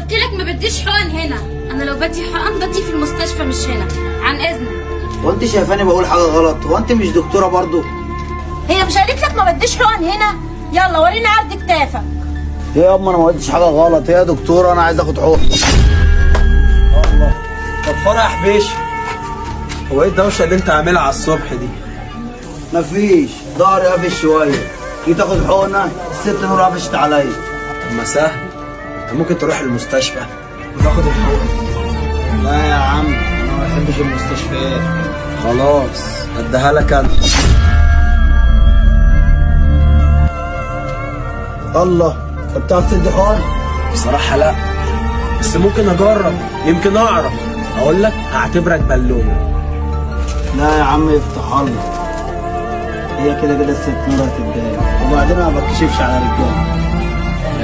قلت لك ما بديش حقن هنا. انا لو بدي حقن بدي في المستشفى مش هنا. عن اذنك. هو انت شايفاني بقول حاجة غلط؟ هو انت مش دكتورة برضو؟ هي مش قالت لك ما بديش حقن هنا؟ يلا ورينا عرض كتافك. ايه يا اما انا ما قلتش حاجة غلط. ايه يا دكتورة انا عايز اخد حقن. الله، طب فرح بيش، هو ايه الدوشة اللي انت عاملها على الصبح دي؟ مفيش، ظهري قافش شوية، جيت اخد حقنه الست نور قفشت عليا. طب ما سهل، انت ممكن تروح المستشفى وتاخد الحقنة. لا يا عم انا ما بحبش المستشفيات. خلاص اديها لك انا. الله، انت بتعرف تدي حقن؟ بصراحة لا، بس ممكن اجرب، يمكن اعرف. اقول لك هعتبرك بالونه. لا يا عم يفتح الله، هي كده كده الست نور هتتضايق، وبعدين انا ما بتكشفش على رجاله.